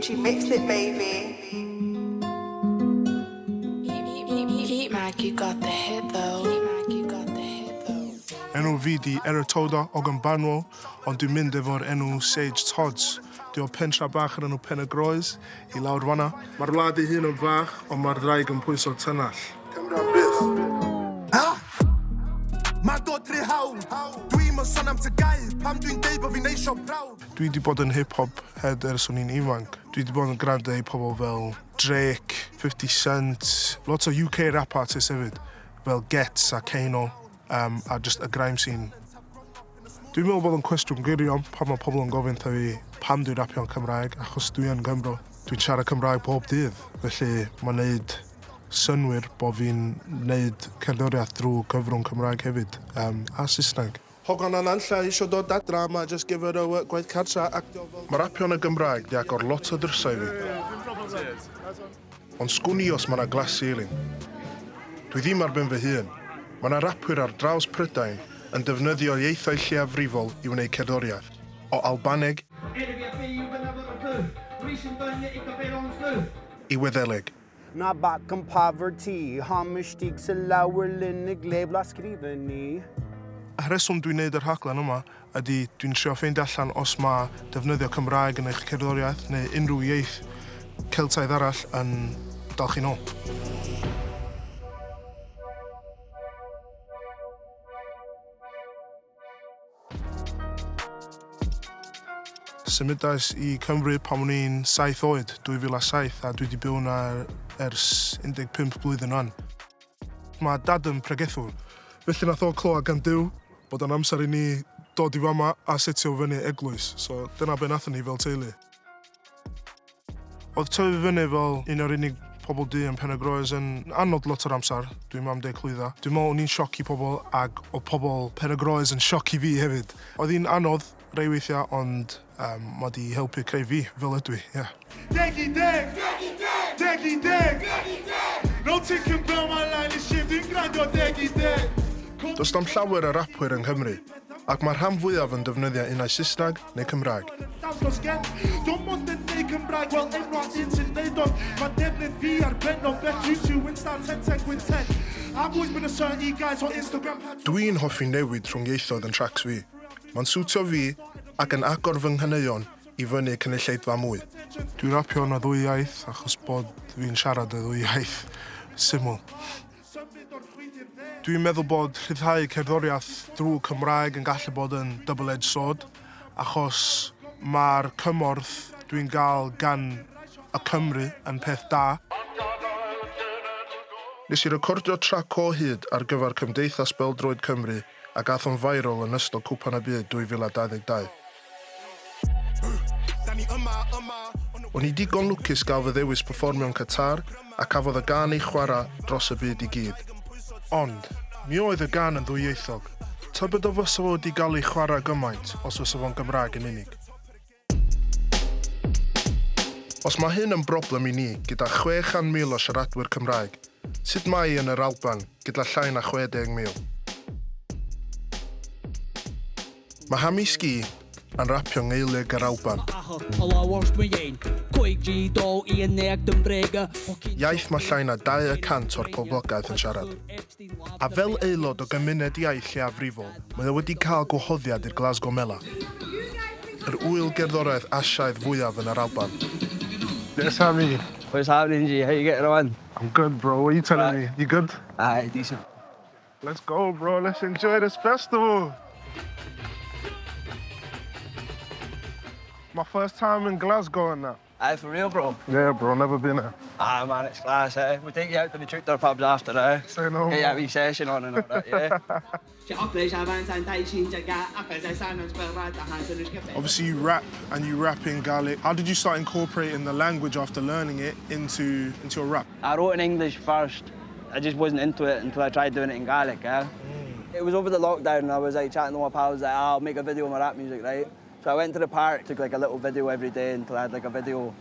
Peachy mixed it, baby. Heat Mac, you got the hit though. Heat Mac, you got the hit though. Enw fi 'di Eretoda Ogunbanwo, ond dwi'n mynd efo'r enw Sage Todz. Dwi o pentra bach o'r enw Pen y Groes, i lawr fan'na. Mae'r wlad ei hun yn fach, ond mae'r ddraig yn pwyso tynnall. Cymru am byth! Ha? Mae dod rhy hawdd. Dwi'm yn son am TGAU pam dwi'n deud bo fi'n eisio prawf. Dwi 'di bod yn hip hop head ers o'n i'n ifanc. Dwi 'di bod yn gwrando i pobl fel Drake, 50 Cent, lot o UK rap artists hefyd, fel Ghetts a Kano, um, a just y grime scene. Dwi'n meddwl bod o'n cwestiwn gwirion pan mae pobl yn gofyn wrtha fi pam dwi'n rapio'n Cymraeg, achos dwi yn Gymro. Dwi'n siarad Cymraeg bob dydd, felly mae'n neud synnwyr bod fi'n neud cerddoriaeth drwy gyfrwng Cymraeg hefyd, um, a Saesneg. Hogan o Nantlla isio dod adra ma just give her a work gwaith cartra actio fel... Mae rapio yn y Gymraeg 'di agor lot o drysau i fi. Ond sgwn i os ma' 'na glass ceiling. Dwi ddim ar ben fy hun. Ma' 'na rapwyr ar draws Prydain yn defnyddio ieithoedd lleiafrifol i wneud cerddoriaeth, o Albaneg i Wyddeleg. Ná bac an poverty, tháim istigh sa leabharlann ag léamh lámhscríbhinní. Y rheswm dwi'n neud y rhaglen yma ydy dwi'n trio ffeindio allan os ma' defnyddio Cymraeg yn eich cerddoriaeth neu unrhyw ieith Celtaidd arall yn dal chi nôl. Symudais i Cymru pan o'n i'n 7 oed, 2007, a dwi 'di byw yna ers 15 blwyddyn rwan. Mae dad yn pregethwr, felly nath o clywed gan Duw bod o'n amser i ni dod i fama a setio fyny eglwys, so dyna be nathon ni fel teulu. Oedd tyfu fyny fel un o'r unig pobl du yn Pen-y-groes yn anodd lot o'r amser, dwi'm am deud clwydda. Dwi'n meddwl o'n i'n sioc i pobl ag oedd pobl Pen-y-groes yn sioc i fi hefyd. Oedd hi'n anodd rei weithiau ond um, mae 'di helpu creu fi fel ydw i, ie. Deg i deg! Deg i deg! Deg i deg! Deg i deg! No ticking bell my line is shit, dwi'n gwrando deg i deg! Does na'm llawer o rapwyr yng Nghymru, Ac mae'r rhan fwyaf yn defnyddio unai Saesneg neu Cymraeg. Dwi'n hoffi newid rhwng ieithoedd yn tracs fi. Mae'n siwtio fi ac yn agor fy nghaneuon i fyny cynulleidfa mwy. Dwi'n rapio yn y ddwy iaith achos bod fi'n siarad y ddwy iaith. Syml. Dwi'n meddwl bod rhyddhau cerddoriaeth drwy Cymraeg yn gallu bod yn double-edged sword, achos mae'r cymorth dwi'n gael gan y Cymry yn peth da. Nes i recordio trac o hyd ar gyfer Cymdeithas Bêl-droed Cymru ac ath o'n viral yn ystod Cwpan y Byd 2022. O'n i digon lwcus gael fy ddewis perfformio yn Qatar a cafodd y gân ei chwarae dros y byd i gyd. Ond, mi oedd y gân yn ddwyieithog. Tybed o fysa fo wedi gael ei chwarae gymaint os fysa fo'n Gymraeg yn unig? Os mae hyn yn broblem i ni gyda 600,000 o siaradwyr Cymraeg, sut mae hi yn yr Alban gyda llai na 60,000? Mae Hami Ski yn rapio Ngaeilge yr Alban. Iaith mae llai na 2 y cant o'r poblogaeth yn siarad. A fel aelod o gymuned iaith lleiafrifol, mae o wedi cael gwahoddiad i'r Glasgow Mela, yr ŵyl gerddoriaeth Asiaidd fwyaf yn yr Alban. Yes, Hami. What's happening, G? How you getting on? I'm good, bro. What are you telling me? You good? Aye, decent. Let's go, bro. Let's enjoy this festival. My first time in Glasgow and that. Aye, for real, bro? Yeah, bro. Never been there. Ah, man, it's class, eh? We'll take you out to the teuchter pubs after, eh? Say no Get you a wee session on and all that, yeah? Obviously, you rap and you rap in Gaelic. How did you start incorporating the language after learning it into, into your rap? I wrote in English first. I just wasn't into it until I tried doing it in Gaelic, eh? Mm. It was over the lockdown and I was like chatting to my pals, like, ah, I'll make a video of my rap music, right? So I went to the park, took like a little video every day until I had like a video.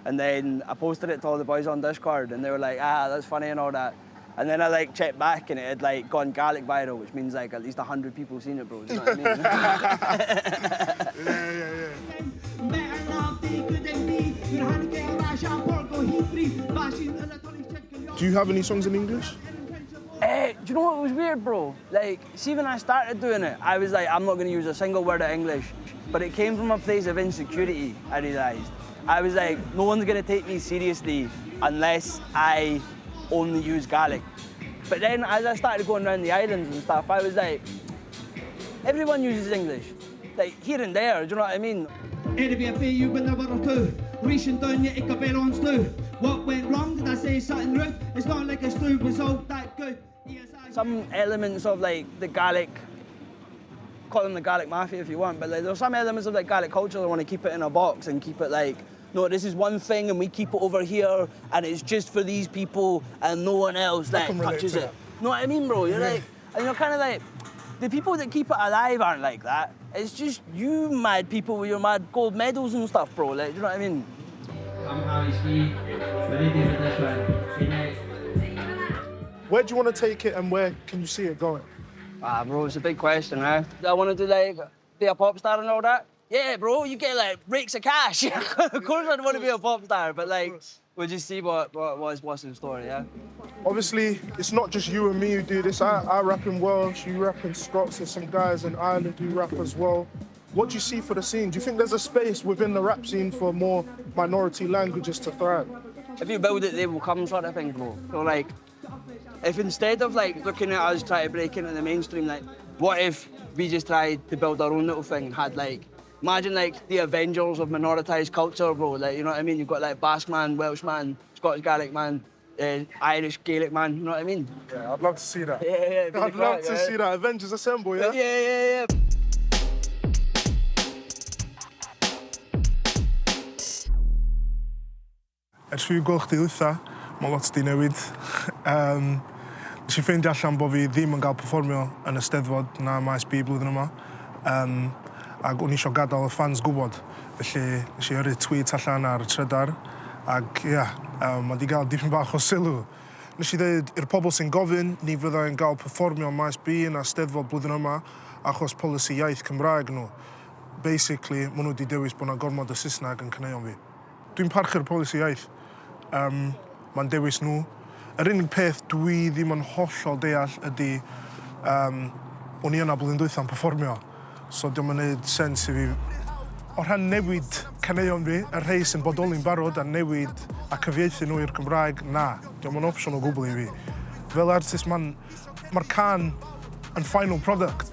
And then I posted it to all the boys on Discord and they were like, ah, that's funny and all that. And then I like checked back and it had like gone Gaelic viral, which means like at least 100 people seen it, bro. Do you know what I mean? Yeah, yeah, yeah. Do you have any songs in English? Do you know what was weird, bro? Like, see, when I started doing it, I was like, I'm not going to use a single word of English. But it came from a place of insecurity, I realised. I was like, no one's going to take me seriously unless I only use Gaelic. But then as I started going around the islands and stuff, I was like, everyone uses English. Like, here and there, do you know what I mean? What went wrong? Did I say something rude? It's not like a stew was all that good. Some elements of like the Gaelic, call them the Gaelic Mafia if you want, but like, there's some elements of like Gaelic culture that want to keep it in a box and keep it like, no, this is one thing and we keep it over here and it's just for these people and no one else like touches it. Know what I mean, bro? You're like, and you're kind of like, the people that keep it alive aren't like that. It's just you mad people with your mad gold medals and stuff, bro. Like, do you know what I mean? I'm Harry Ski. We're ready for this one. Good night. Where do you want to take it and where can you see it going? Ah, bro, it's a big question, eh? Do I want to do, like, be a pop star and all that? Yeah, bro, you get, like, rakes of cash. Of course I'd want to be a pop star, but, like, we'll just see what's in store, yeah? Obviously, it's not just you and me who do this. I rap in Welsh, you rap in Scots, there's some guys in Ireland who rap as well. What do you see for the scene? Do you think there's a space within the rap scene for more minority languages to thrive? If you build it, they will come, sort of thing, bro. So, like, if instead of, like, looking at us trying to break into the mainstream, like, what if we just tried to build our own little thing, had, like, imagine, like, the Avengers of minoritized culture, bro. Like, you know what I mean? You've got, like, Basque man, Welsh man, Scottish Gaelic man, Irish Gaelic man, you know what I mean? Yeah, I'd love to see that. Yeah, yeah. I'd love to see that. Avengers Assemble, yeah? Yeah, yeah, yeah. Ers fi gweld chdi dwytha, mae lot 'di newid. Nes i ffeindio allan bod fi ddim yn cael perfformio yn y Steddfod na Maes B blwyddyn yma. Ac o'n i isio gadael y fans gwybod. Felly nes i yrru tweet allan ar Trydar. Ac ia, mae 'di gael dipyn bach o sylw. Nes i ddeud i'r pobl sy'n gofyn, ni fydda i'n gael perfformio Maes B na Steddfod blwyddyn yma achos polisi iaith Cymraeg nhw. Basically, maen nhw 'di dewis bod 'na gormod o Saesneg yn caneuon fi. Dwi'n parchu'r polisi iaith. Mae'n dewis nhw. Yr unig peth dwi ddim yn hollol deall ydy, o'n i yna blwyddyn dwytha yn perfformio, so dio'm yn neud sens i fi. O rhan newid caneuon fi, y rhei sy'n bodoli'n barod a newid a cyfieithu nhw i'r Cymraeg, na, dio'm yn opsiwn o gwbl i fi. Fel artist, mae'n, mae'r cân yn final product.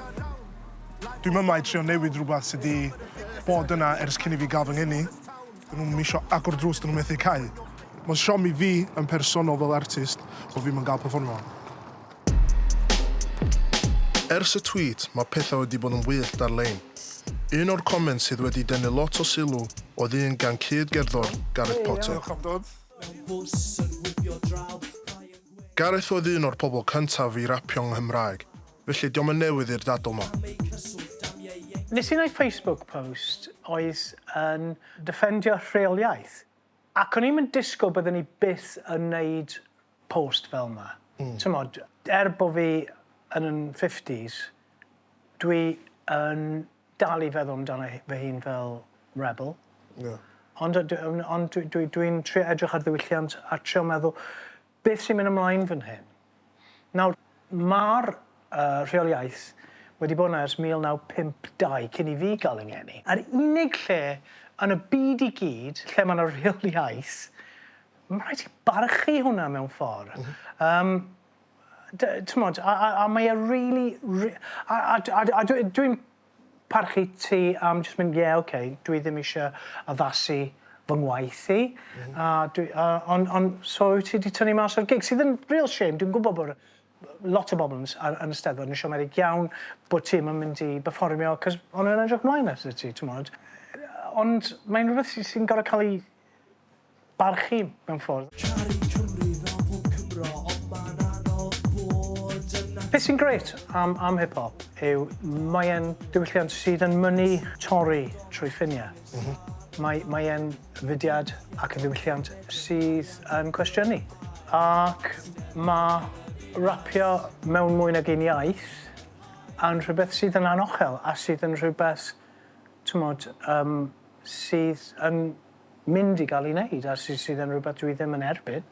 Dwi'm yma i trio newid rhywbeth sydd wedi bod yna ers cyn i fi gael fy ngeni. Dyn nhw'm isio agor drws dyn nhw'n methu cau. Mae'n siom i fi yn personol fel artist bod fi'm yn gael perfformio. Ers y tweet, mae pethau wedi bod yn wyllt ar-lein. Un o'r comments sydd wedi denu lot o sylw oedd un gan cyd-gerddor Gareth Potter. Diolch am dod. Gareth oedd un o'r pobl cyntaf i rapio yng Nghymraeg, felly dio'm yn newydd i'r dadl 'ma. Nes i wneud Facebook post oedd yn defendio rheoliaeth, ac o'n i'm yn disgwyl byddwn i byth yn wneud post fel 'ma. T'mod, er bo' fi yn 'yn 50s, dwi yn dal i feddwl amdano fy hun fel rebel. Ond ond dwi'n trio edrych ar ddiwylliant a trio meddwl beth sy'n mynd ymlaen fan hyn. Nawr, ma'r rheoliaeth wedi bod yna ers 1952, cyn i fi gael 'y ngeni. A'r unig lle yn y byd i gyd lle mae 'na rheoliaeth, mae'n rhaid ti barchu hwnna mewn ffordd. T'mod, a mae e really, a dwi'n parchu ti am jyst mynd, "Ie, yeah, okay, dwi ddim eisiau addasu fy ngwaith i." A dwi, a, ond, so wyt ti wedi tynnu mas o'r gig, sydd yn real shame. Dwi'n gwybod bod lot o bobl yn y Steddfod yn siomedig iawn bod ti ddim yn mynd i berfformio, cos o'n nhw'n edrych mlaen at ti, t'mod. Ond mae'n rhywbeth sy'n gorfod cael ei barchu mewn ffordd. Beth sy'n grêt am hip-hop yw mae e'n diwylliant sydd yn mynnu torri trwy ffiniau. Mae e'n fudiad ac yn ddiwylliant sydd yn cwestiynu. Ac mae rapio mewn mwy nag un iaith yn rhywbeth sydd yn anochel a sydd yn rhywbeth, t'mod, sydd yn mynd i gael ei wneud a sydd yn rhywbeth dwi ddim yn erbyn.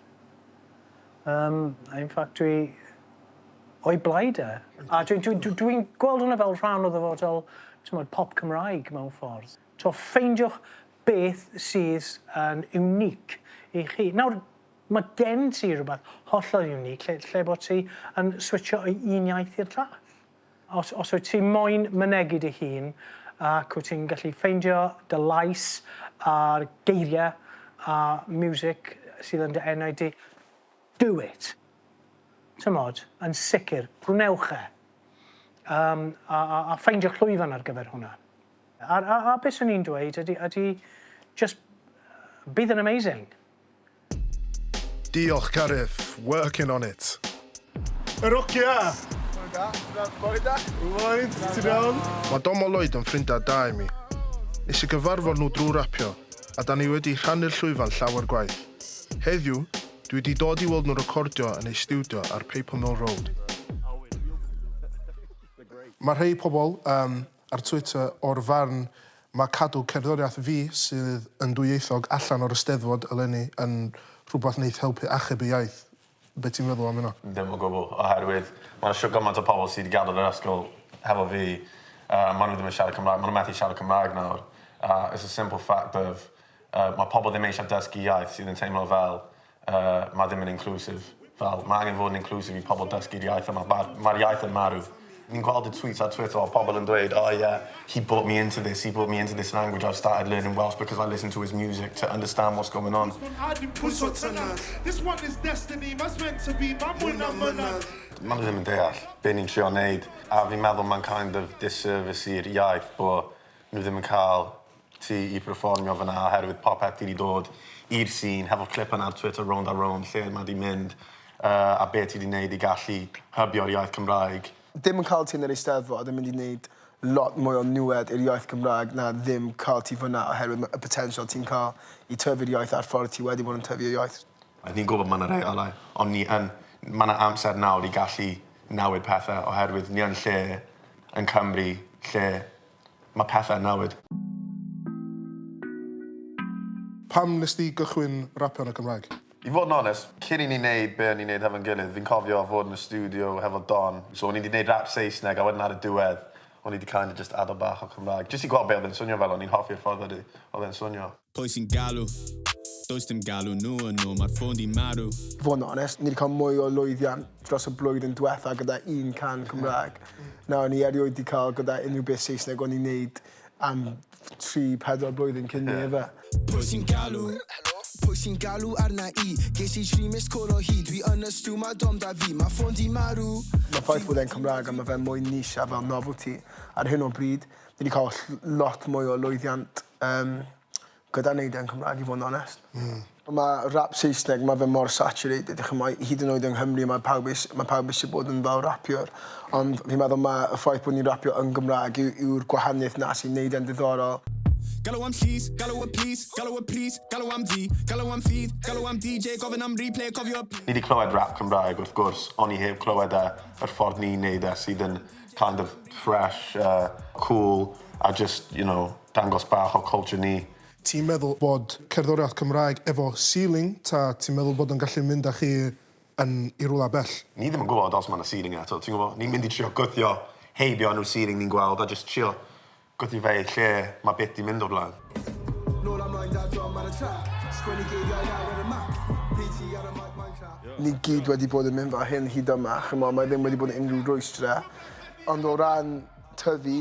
Um, in fact, dwi o'i blaid e. A dwi'n dwi, dwi, dwi gweld hwnna fel rhan o ddyfodol t'mod, pop Cymraeg mewn ffordd. So, ffeindiwch beth sydd yn unique i chi. Nawr, mae gen ti rhywbeth hollol unique lle, lle bod ti yn switcho o un iaith i'r llall. Os, os wyt ti moyn mynegi dy hun ac wyt ti'n gallu ffeindio dy lais a'r geiriau a music sydd yn dy enau di, do it. Tymod, yn sicr, gwnewch e. Um, a, a, a ffeindio llwyfan ar gyfer hwnna. A, a, a beth swn i'n dweud ydy, ydy just bydd yn amazing. Diolch, Gareth. Working on it. Yr ocia! Lloyd, ti'n iawn? Mae Dom a Lloyd yn ffrindiau da i mi. Nes i gyfarfod nhw drwy rapio, a da ni wedi rhannu'r llwyfan llawer gwaith. Heddiw, dwi wedi dod i weld nhw recordio yn eu stiwdio ar Paper Mill Road. Mae rhai pobl um, ar Twitter o'r farn mae cadw cerddoriaeth fi sydd yn dwyieithog allan o'r Eisteddfod eleni yn rhywbeth wneith helpu achub y iaith. Be ti'n feddwl am hynna? Ddim o gwbl, oherwydd mae'n siŵr gymaint o pobl sydd wedi gadael yr ysgol hefo fi, maen nhw ddim yn siarad Cymraeg, maen nhw'n methu siarad Cymraeg nawr. It's a simple fact of, mae pobl ddim eisiau dysgu iaith sydd yn teimlo fel mae ddim yn inclusive. Fel, mae angen fod yn inclusive i pobl dysgu'r iaith yma. Mae'r ma iaith yn marw. Ni'n gweld y tweets ar Twitter o pobl yn dweud, "Oh yeah, he brought me into this, he brought me into this language. I've started learning Welsh because I listen to his music to understand what's going on." This one is destiny, ma's meant to be, ma mwy na mynadd. Maen nhw ddim yn deall be ni'n trio wneud. A fi'n meddwl mae'n kind of disservice i'r iaith bod nhw ddim yn cael ti i perfformio fyna oherwydd popeth ti wedi dod i'r scene hefo clip yna ar Twitter Rownd a Rownd lle mae di mynd a be ti wedi wneud i gallu hybio'r iaith Cymraeg. Ddim yn cael ti yn yr Eisteddfod yn mynd i wneud lot mwy o niwed i'r iaith Gymraeg na ddim cael ti fyna oherwydd y potensial ti'n cael i tyfu'r iaith a'r ffordd ti wedi bod yn tyfu y iaith. A ni'n gwybod mae yna rheolau, ond ni yn, mae yna amser nawr i gallu newid pethau oherwydd ni yn lle yn Cymru lle mae pethau yn newid. Pam nes di gychwyn rapio yn y Gymraeg? I fod yn onest, cyn i ni wneud be o'n i'n wneud hefo'n gilydd, fi'n cofio fod yn y studio hefo Don. So o'n i wedi gwneud rap Saesneg a wedyn ar y diwedd, o'n i wedi kind of just ado bach o Cymraeg. Just i gweld be oedd e'n swnio fel, o'n i'n hoffi'r ffordd oedd e'n swnio. Pwy sy'n galw? Does dim galw nhw yn nhw, mae'r ffôn di marw. Fod yn onest, ni wedi cael mwy o lwyddiant dros y blwyddyn diwetha gyda un cân Cymraeg. Na o'n i erioed wedi cael gyda unrhyw beth Saesneg o'n i'n neud am 3, 4 blwyddyn cyn ni efe. Pwy sy'n galw? Pwy sy'n galw arna i? Ges i 3 missed call o hyd. Dwi yn y stw, mae Dom da fi. Mae ffôn di marw. Mae ffaith bod e'n Cymraeg a mae fe'n mwy niche a fel novelty ar hyn o bryd, ni wedi cael lot mwy o lwyddiant gyda wneud e'n Cymraeg, i fod yn onest. Mae rap Saesneg, mae fe mor saturated, ch'mo', hyd yn oed yng Nghymru mae pawb eisiau bod yn fel rapiwr. Ond fi'n meddwl mae y ffaith bod ni'n rapio yn Gymraeg yw'r gwahaniaeth na sy'n neud e'n diddorol. Galw am llys, galw am police, galw am police, galw am ddi, galw am ffydd, galw am DJ, gofyn am replay, cofio. Ni wedi clywed rap Cymraeg wrth gwrs, ond ni heb clywed e yr ffordd ni'n neud e sydd yn kind of fresh, cool, a just, dangos bach o culture ni. Ti'n meddwl bod cerddoriaeth Cymraeg efo ceiling, ta ti'n meddwl bod yn gallu mynd â chi yn i rwla bell? Ni ddim yn gwybod os mae yna ceiling eto, ti'n gwybod? Ni'n mynd i trio gwthio heibio unrhyw ceiling ni'n gweld a just trio gwthio fe i lle mae beth di mynd o'r blaen. Nôl ymlaen da Dom ar y track. Sgwennu geiriau lawr ar y map. PT ar y mic mae'n crap. Ni gyd wedi bod yn mynd fel hyn hyd yma, ch'mo', mae ddim wedi bod yn unrhyw rwystre. Ond o ran tyfu,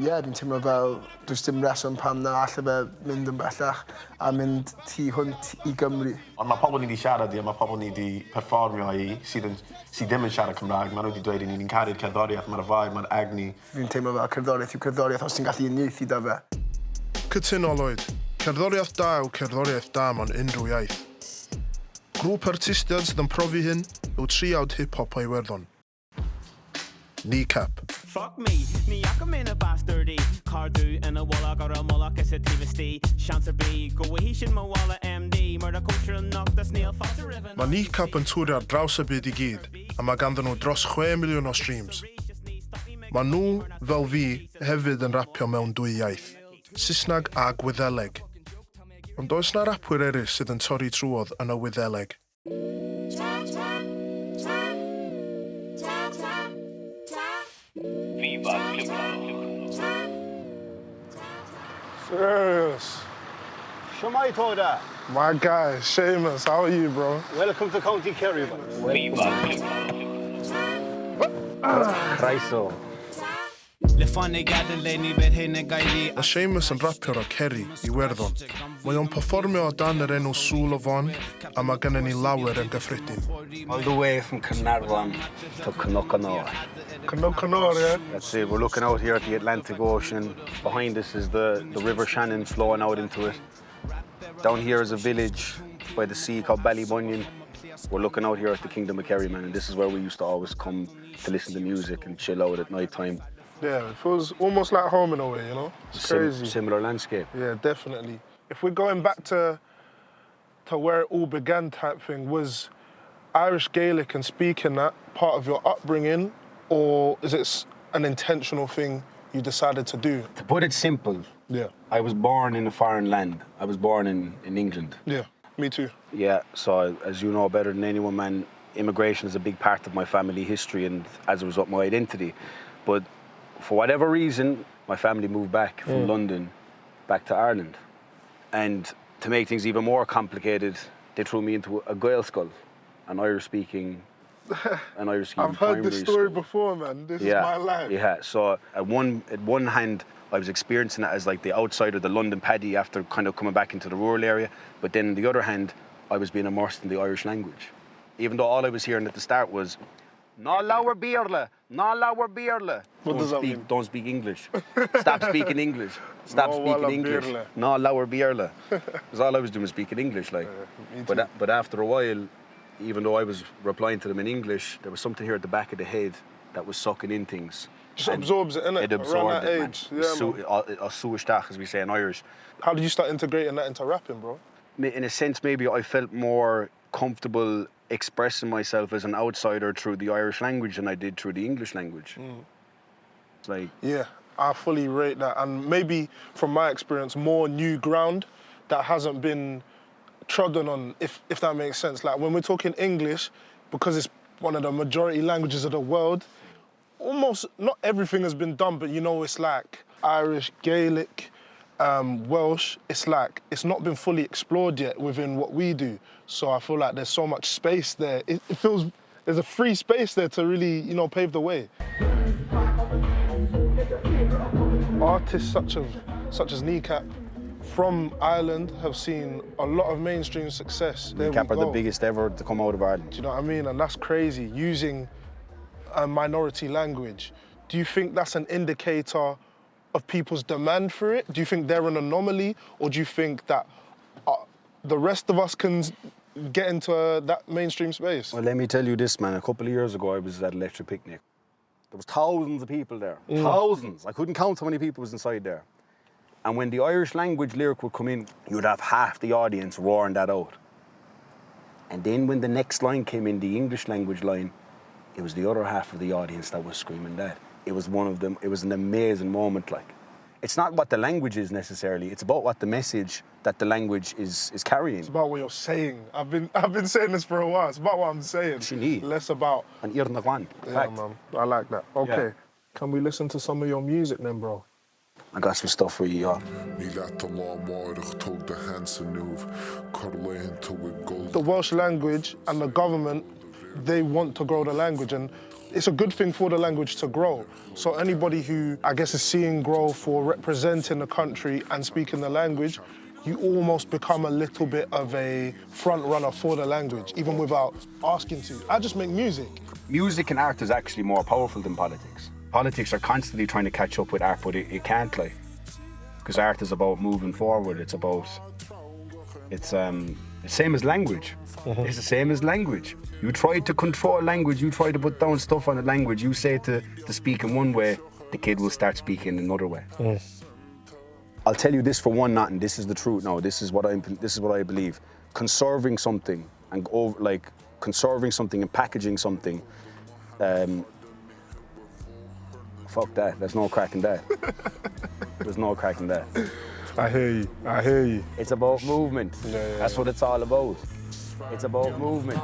ie, yeah, fi'n teimlo fel does dim reswm pam na alle fe mynd yn bellach a mynd tu hwnt i Gymru. Ond mae pobl ni wedi siarad i a mae pobl ni wedi perfformio i sydd ddim yn siarad Cymraeg, maen nhw wedi dweud i ni, ni'n caru'r cerddoriaeth, mae'r vibe, mae'r egni. Fi'n teimlo fel cerddoriaeth yw cerddoriaeth os ti'n gallu uniaethu da fe. Cytuno, Lloyd. Cerddoriaeth da yw cerddoriaeth da mewn unrhyw iaith. Grŵp artistiaid sydd yn profi hyn yw triawd hip-hop o Iwerddon. Kneecap. Fuck me, ní fhaca mé na bastardaí Cardú ina bhfuil go raibh mullach is a taobh Seans ar bith go bhfuil sin mo mhála MD mar a culture anocht is níl fáilte roimh Mae Kneecap yn twrio ar draws y byd i gyd, a mae ganddyn nhw dros 6 miliwn o streams. Mae nhw, fel fi, hefyd yn rapio mewn dwy iaith, Saesneg a Gwyddeleg. Ond oes na rapwyr eraill sydd yn torri trwodd yn y Wyddeleg? Ta ta. Serious. Shwmae Toda. My guy, Seamus, how are you, bro? Welcome to County Kerry. Croeso. Mae Seamus yn rapiwr o Kerry, Iwerddon. Mae o'n perfformio o dan yr enw Sŵl o Fon, a mae gennym ni lawer yn gyffredin. All the way from Caernarfon to Cnocanor. Cnocanor, yeah? That's it. We're looking out here at the Atlantic Ocean. Behind us is the River Shannon flowing out into it. Down here is a village by the sea called Ballybunion. We're looking out here at the Kingdom of Kerry, man, and this is where we used to always come to listen to music and chill out at night time. Yeah, it feels almost like home in a way, you know? It's crazy. Similar landscape. Yeah, definitely. If we're going back to where it all began type thing, was Irish Gaelic and speaking that part of your upbringing, or is it an intentional thing you decided to do? To put it simple, yeah, I was born in a foreign land. I was born in England. Yeah, me too. Yeah, so as you know better than anyone, man, immigration is a big part of my family history and as a result, my identity. But for whatever reason, my family moved back from London back to Ireland. And to make things even more complicated, they threw me into a Gaelscoil, an Irish-speaking, an Irish-speaking I've heard this primary story school. before, man. This is my life. Yeah, so at one hand, I was experiencing it as like the outsider, the London paddy after kind of coming back into the rural area. But then on the other hand, I was being immersed in the Irish language. Even though all I was hearing at the start was, Ná labhair Béarla, ná labhair Béarla. What does that mean? Don't speak English. Stop speaking English. Stop Ná speaking labhair English. Béarla. Ná labhair Béarla. Because all I was doing was speaking English, like. Me too. But after a while, even though I was replying to them in English, there was something here at the back of the head that was sucking in things. Just And absorbs it, innit? It absorbed Around that it, man. age. Yeah, man. Suishtach, as we say in Irish. How did you start integrating that into rapping, bro? In a sense, maybe I felt more comfortable expressing myself as an outsider through the Irish language than I did through the English language. It's like... Yeah, I fully rate that. And maybe, from my experience, more new ground that hasn't been trodden on, if that makes sense. Like, when we're talking English, because it's one of the majority languages of the world, almost not everything has been done, but you know, it's like Irish, Gaelic, Welsh, it's like, it's not been fully explored yet within what we do. So I feel like there's so much space there. It feels, there's a free space there to really, you know, pave the way. Artists such as Kneecap from Ireland have seen a lot of mainstream success. There we Kneecap are the go. biggest ever to come out of Ireland. Do you know what I mean? And that's crazy, using a minority language. Do you think that's an indicator of people's demand for it? Do you think they're an anomaly, or do you think that the rest of us can get into that mainstream space? Well, let me tell you this, man. A couple of years ago, I was at Electric Picnic. There was thousands of people there. Thousands. I couldn't count how many people was inside there. And when the Irish language lyric would come in, you'd have half the audience roaring that out. And then when the next line came in, the English language line, it was the other half of the audience that was screaming that. It was one of them. It was an amazing moment, like. It's not what the language is necessarily, it's about what the message that the language is carrying. It's about what you're saying. I've been saying this for a while. It's about what I'm saying. Less about... An Irnagwan. Yeah, Fact. man. I like that. Okay. Yeah. Can we listen to some of your music then, bro? I got some stuff for you, y'all. The Welsh language and the government, they want to grow the language, and it's a good thing for the language to grow. So anybody who, I guess, is seeing growth or representing the country and speaking the language, you almost become a little bit of a front runner for the language, even without asking to. I just make music. Music and art is actually more powerful than politics. Politics are constantly trying to catch up with art, but it can't, like, because art is about moving forward. It's about, it's the same as language. It's the same as language. You try to control language, you try to put down stuff on the language, you say to speak in one way, the kid will start speaking another way. I'll tell you this for one, not, and this is the truth now, this is what I believe. Conserving something and conserving something and packaging something, fuck that, there's no cracking that. There's no cracking that. I hear you, I hear you. It's about movement. Yeah, yeah, That's what it's all about. It's about movement.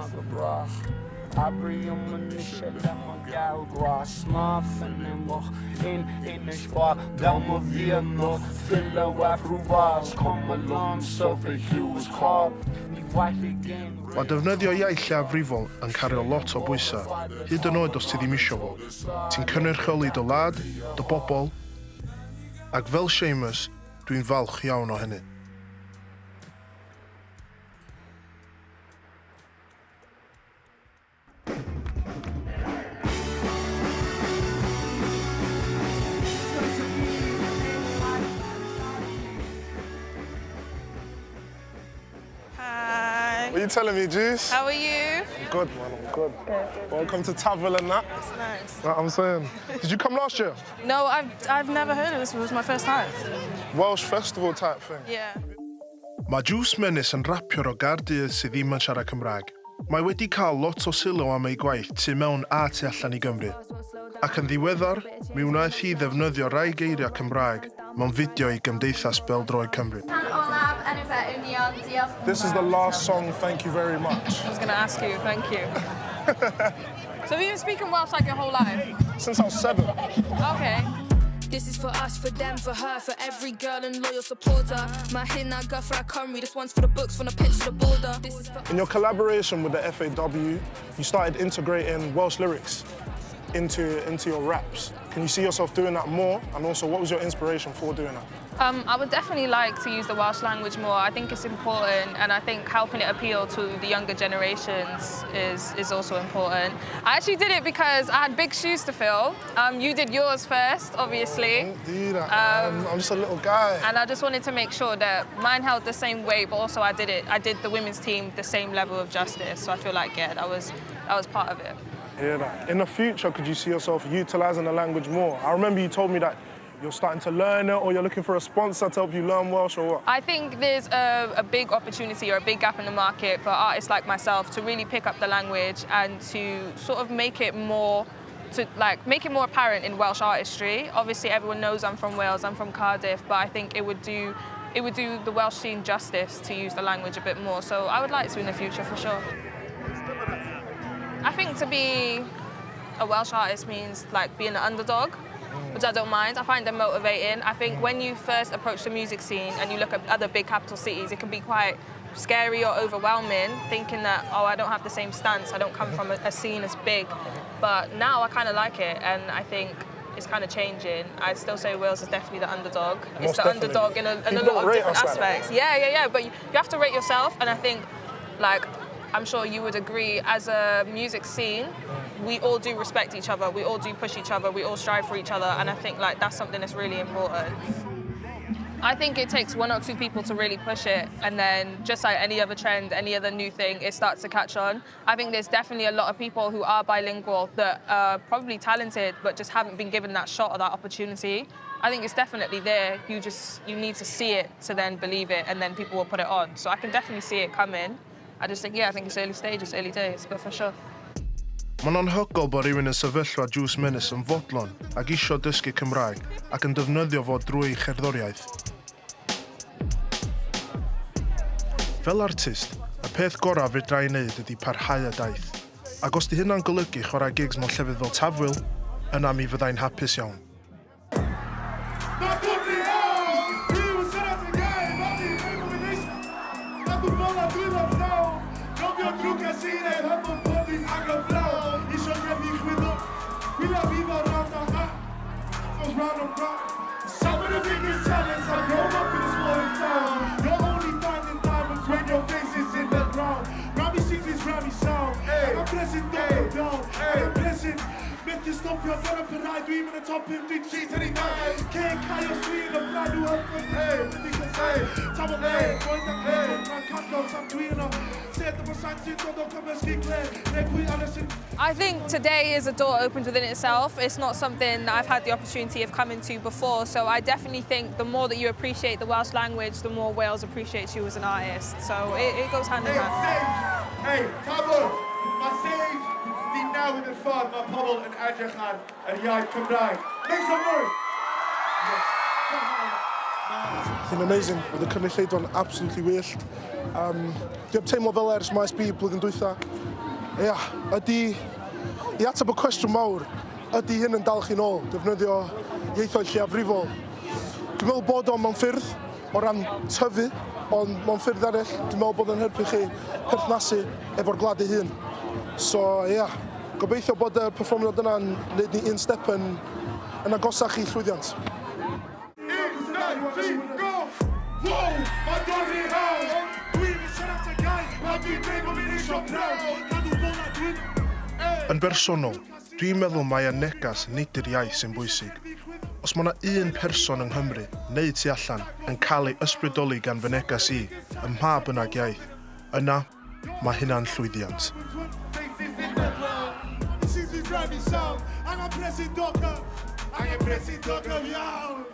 Abraím anois le mo ghealghrá Snámh i loch in Inis Fáil Dá mba mhianach filleadh athrú Is cuma liomsa faoi Hughes Hall Ní bhfaighidh aon Mae defnyddio iaith lleiafrifol yn cario lot o bwysau, hyd yn oed os ti ddim isio fo. Ti'n cynrychioli dy wlad, dy bobl, ac fel Seamus, dwi'n falch iawn o hynny. Hi. What are you telling me, Juice? How are you? I'm good, man, I'm good. Good. Welcome to Tafwyl and that. It's nice. Know what I'm saying? Did you come last year? No, I've, I've never heard of this. It was my first time. Welsh festival type thing. Yeah. Mae Juice Menace yn rapiwr o Gaerdydd sydd ddim yn siarad Cymraeg. Mae wedi cael lot o sylw am ei gwaith tu mewn a tu allan i Gymru. Ac yn ddiweddar, mi wnaeth hi ddefnyddio rai geiriau Cymraeg mewn fideo i Gymdeithas Bêl-droed Cymru. Cân olaf, enw fe union, diolch. This is the last song, thank you very much. I was going to ask you, thank you. so have you been speaking Welsh like your whole life? Since I was 7. Okay. This is for us, for them, for her, for every girl and loyal supporter. Mae hyn ar gyfer Cymru, this one's for the books, from the pitch to the border. This is for In your collaboration with the FAW, you started integrating Welsh lyrics into your raps. Can you see yourself doing that more? And also, what was your inspiration for doing that? I would definitely like to use the Welsh language more. I think it's important, and I think helping it appeal to the younger generations is also important. I actually did it because I had big shoes to fill. You did yours first, obviously. Don't do that, man. I'm just a little guy. And I just wanted to make sure that mine held the same weight, but also I did it. I did the women's team the same level of justice. So I feel like, yeah, that was part of it. Hear that. In the future, could you see yourself utilising the language more? I remember you told me that you're starting to learn it, or you're looking for a sponsor to help you learn Welsh, or what? I think there's a big opportunity or a big gap in the market for artists like myself to really pick up the language and to sort of make it more, to like make it more apparent in Welsh artistry. Obviously, everyone knows I'm from Wales, I'm from Cardiff, but I think it would do the Welsh scene justice to use the language a bit more. So I would like to in the future for sure. I think to be a Welsh artist means like being an underdog, which I don't mind. I find them motivating. I think when you first approach the music scene and you look at other big capital cities, it can be quite scary or overwhelming, thinking that, oh, I don't have the same stance, I don't come from a scene as big. But now I kind of like it, and I think it's kind of changing. I'd still say Wales is definitely the underdog. Most It's the definitely. underdog in a People lot don't of rate different us like that. aspects. Yeah. But you have to rate yourself, and I think, like, I'm sure you would agree, as a music scene, we all do respect each other, we all do push each other, we all strive for each other, and I think that's something that's really important. I think it takes one or two people to really push it, and then just like any other trend, any other new thing, it starts to catch on. I think there's definitely a lot of people who are bilingual that are probably talented but just haven't been given that shot or that opportunity. I think it's definitely there. You need to see it to then believe it, and then people will put it on. So I can definitely see it coming. I just think, yeah, I think it's early stages, early days, but for sure. Mae'n anhygoel bod rhywun yn sefyllfa Juice Menace yn fodlon ac isio dysgu Cymraeg ac yn defnyddio fo drwy cherddoriaeth. Fel artist, y peth gorau fedra i wneud ydy parhau y daith. Ac os di hynna'n golygu chwarae gigs mewn llefydd fel Tafwyl, yna mi fyddai'n hapus iawn. Mae Cymru iawn! Byw yn syniad y gair, mae fi yn gwybod A dwi'n bola dwylo'n llawn, nofio drwy casineb, heb o'n bod i'n agor flawn. Isio gefnu chwyddo, gwylio fi fel rhan o ha. Goes round and round. Some of the biggest talents have grown up in a small town. You're only finding diamonds when your face is in the ground. Rami sings his Rami sound. And I'm pressing down, down. And I'm pressing. Methu stopio fel y parau, dwi'n mynd y top 5, dwi'n 3, 3, 2. Cyn cael os dwi'n y blaen nhw yn Tafod le, roedd yn rhan cadlo tan dwi yno. Sedd efo sain sy'n dod o cymysgu gle, neu pwy arall sy'n I think today is a door opened within itself. It's not something that I've had the opportunity of coming to before, so I definitely think the more that you appreciate the Welsh language, the more Wales appreciates you as an artist. So it goes hand in hand. Hey, Tafwyl, mae Sage di newid y ffordd mae pobl yn edrych ar yr iaith Cymraeg. Make some noise! Hi'n amazing. Oedd y cynulleidfa'n absolutely wyllt. Dwi heb teimlo fel ers Maes B blwyddyn dwytha. Ia, ydy, i ateb y cwestiwn mawr, ydy hyn yn dal chi nôl, defnyddio ieithoedd lleiafrifol? Dwi'n meddwl bod o mewn ffyrdd o ran tyfu, ond mewn ffyrdd eraill, dwi'n meddwl bod o'n helpu chi perthnasu efo'r gwlad ei hun. So, ia, gobeithio bod y perfformiad yna'n neud ni un step yn, yn agosach i llwyddiant. Un, dau, tri, go! Wow, mae dorri hawl! Dwi'n siarad y gair, pan dwi'n dweud bod fi'n eisiau prawn. Cadw bola, dwi'n... Yn bersonol, dwi'n meddwl mai y negas nid yr iaith sy'n bwysig. Os mae yna un person yng Nghymru, neu tu allan, yn cael ei ysbrydoli gan fy negas i, ym mha bynnag iaith, yna mae hynna'n llwyddiant. This is the driving sound. Angen president, angen president iawn.